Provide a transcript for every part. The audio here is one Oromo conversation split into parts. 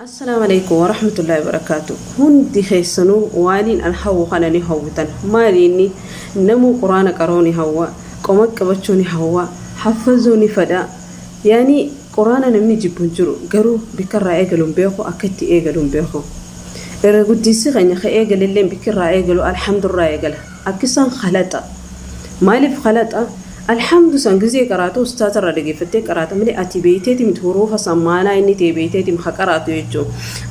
Assalaamu alaikum warahmatullahi wabarakaatu. Hundi keessanuu waaniin an hawwu kana ni hawwitan. Maali inni? Namuu quraana qaroo ni hawwa, qoma qabachuu ni hawwa, haffazuu ni fedha. Yaani quraana namni jibbu hin jiru, garuu bikka irraa eegalu hin beeku, akka itti eegalu hin beeku. Irra guddiissi keenya ka eegalelleen bikki irraa eegalu alhamdurraa eegala. Akkisan khalaxa. Maaliif khalaxa? Alhamdu san gizee qaraatu ustaaza irraa dhageeffattee qaraata malee ati beeyteeti miti, huruufa san maanaa inni ta'e beeyteeti ha qaraatu jechuu.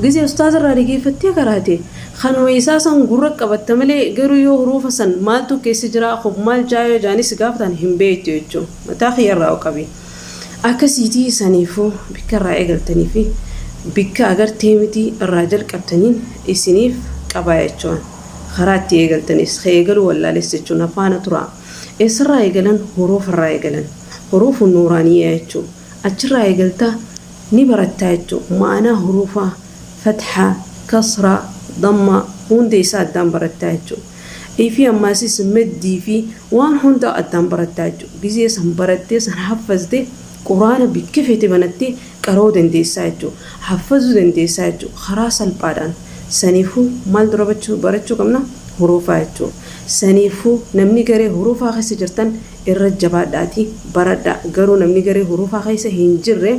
Gizee ustaaza irraa dhageeffattee qaraate kanuma isaa san gurra qabatta malee, garuu yoo huruufa san maaltu keessa jira, khub maal jaayoo jaanis gaafatan hin beeytu jechuu. Mataa kiyya irraa qabi. Akkasiitii saniifuu bikka irraa eegaltanii fi bikka agartee miti irraa jalqabtaniin isiniif qabaa jechuun. Karaa itti eegaltanis ka eegaluu wallaales jechuun afaana turaa. Eessarraa eegalan? Huruufarraa eegalan. Huruufu nuuraaniyyaa jechuun. Achirraa eegalta, ni barattaa jechuun. Ma'anaa huruufaa, fathaa, kasraa, dammaa hunda isaa addaan barattaa jechuun. Fi ammaasis maddii fi waan hunda addaan barattaa jechuudha. Gizee san barattee san haffazte, quraana bikka feete banattee qaroo dandeessaa jechuudha. Haffazuu dandeessaa jechuudha. Karaa salphaadhaan. Saniifuu maal dura barachuu qabna? Huruufaa jechuudha. Saniifuu namni garee huruufaa keessa jirtan irra jabaadhaatii baradhaa. Garuu namni garee huruufaa keessa hin jirre,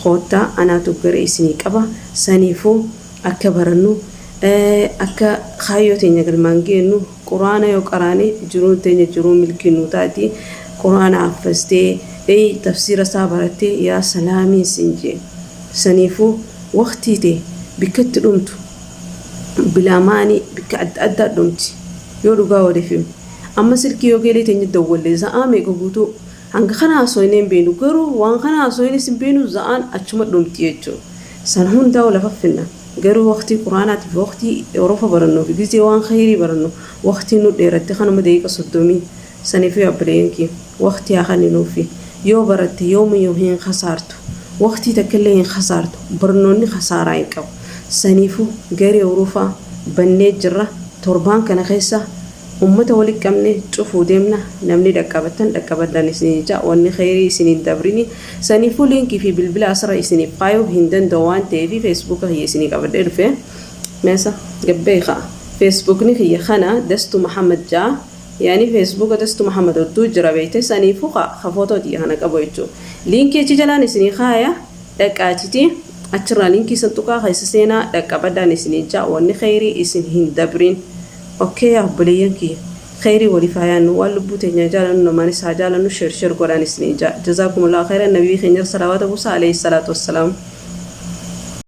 koottaa, anaatu garee isinii qaba. Saniifuu akka barannu, akka kaayyoo teenya galmaan geennu, quraana yoo qaraane jiruun teenya jiruu milkii nuu taati. Quraana haffaztee, tafsiira isaa barattee, yaa salaamiin sin jee. Saniifuu waqtii ta'e bikkatti dhumtu bilaamaanii bikka adda addaa dhumti yoo dhugaa waliif himne. Amma silkii yoo geelee teenya dawwalle, za'aa meeqa guutuu hanga kana haasofnee hin beeknu, garuu waan kana haasofnes hin beeknu, za'aan achuma dhumti jechuudha. San hundaa lafa finna. Garuu waqtii quraanaatiif, waqtii hurufa barannuu fi gizee waan khayrii barannu waqtii nu dheeratte kanuma daqiiqa 30. Saniifuu obboleeyyan kiyya, waqtii haa kenninuufi. Yoo baratte yoomiyyuu hin kasaartu, waqtii takkallee hin kasaartu. Barnoonni kasaaraa hin qabu. Saniifuu garee hurufaa bannee jirra. Torbaan kana keessa ummata walitti qabne cufuu deemna. Namni dhaqqabattan dhaqqabadhaan isinii jaa, wanni khayrii isiniin dabrini. Saniifuu liinkii fi bilbila asirra isiniif kaayuu hin danda'u waan ta'eef, Feesbuuka kiyya isinii qabadhee dhufe. Meesa gabbee ka'a. Feesbuukni kiyya kana Dastu Muhammad jaa, yaani Feesbuuka Dastu Muhammad hedduu jira beeyte. Saniifuu ka footoo xiyya kana qabu jechuudha. Liinkii achi jalaan isinii kaaya, dhaqaatiti achirraa liinkii san tuqaa, keessa seenaa, dhaqqabadhaan isinii jaa. Wanni khayrii isin hin dabrin. Okay, yaa obboleeyyan kiyya, khayrii waliif haa yaannu. Waan lubbuu teenya jaalannu namaanis haa jaalannu. Share share godhaan isinii jaa. Jazaakumullahu khayran. Nabii keenya salawaata buusaa, alayhi salaatu wassalaam.